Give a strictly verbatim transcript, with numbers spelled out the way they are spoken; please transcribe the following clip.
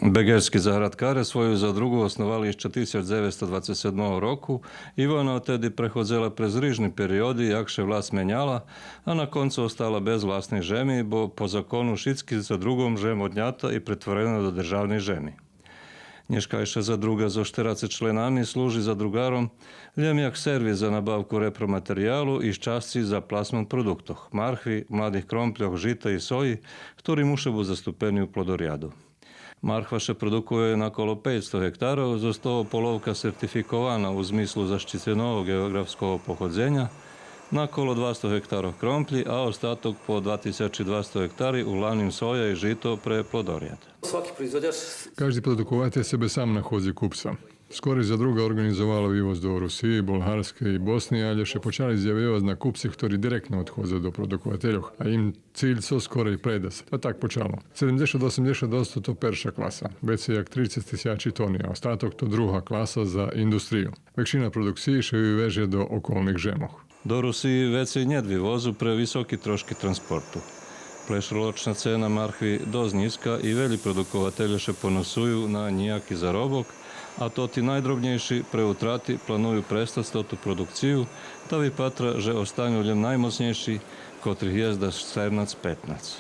Беґерски заградкаре свою задруґу основали ище тисяч дзевецсто двацец седмого року и вона одтеди преходзела през рижни периоди, як ше власт меняла, а на концу остала без власни жеми, бо по закону шицки задруґом жем однята и претворена до державни жеми. Нєшкайша задруґа зоз штерацец членами служи задруґаром лєм як сервис за набавку репроматериялу и щасци за пласман продуктох: мархви, младих кромпльох, жита и сої, хтори муша буц заступени у плодоряду. Мархва ше продукує на коло пейцсто гектарох, зоз того половка сертификована у змислу защиценого ґеоґрафского походзеня, на коло двасто гектарох кромплї, а остаток по два тисячи двасто гектари углавним соя и жито пре плодоряд. Svaki proizvođač Кажди продукователь себе сам находзи купца. Скорей задруґа орґанизовала вивоз до Русиї, Болгарскей и Босни, алє ше почали зявйовац на купци хтори директно одходза до продуковательох, а им циль цо скорей предац. Та так почало. Седемдзешат-осемдзешат одсто то перша класа, вецей як трицец тисячи тони, а остаток то друга класа за индустрию. Векшина продукциї ше вивеже до околних жемох. До Русиї вецей нєт вивозу пре високи трошки транспорту. Плешролочна цена мархви досц нїзка и велї продукователє ше поносую на нїяки заробок, а тоти найдробнєйши пре утрати планую престац тоту продукцию, та випатра же останю лєм наймоцнєйши, котрих єст даштернац-петнац.